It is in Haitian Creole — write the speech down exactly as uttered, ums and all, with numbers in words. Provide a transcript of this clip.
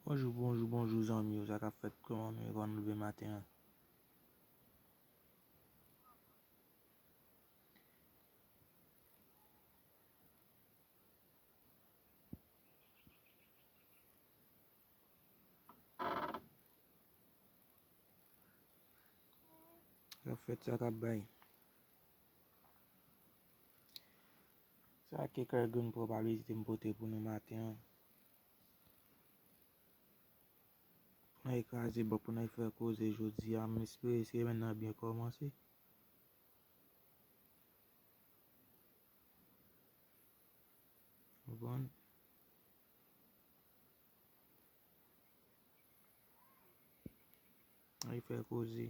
Bonjou, bonjou, bonjou, zanmi yo. Sa k ap fèt? Kòman nou ye? Kòman nou leve maten an? Sa k ap fèt, sa k ap bay. Sa ke Kergrin Probabilité m pote pou nou maten an. Pou n al kraze bò, pou n al fè koze jodi a, m espere semèn nan byen kòmanse. Konprann? Al fè koze.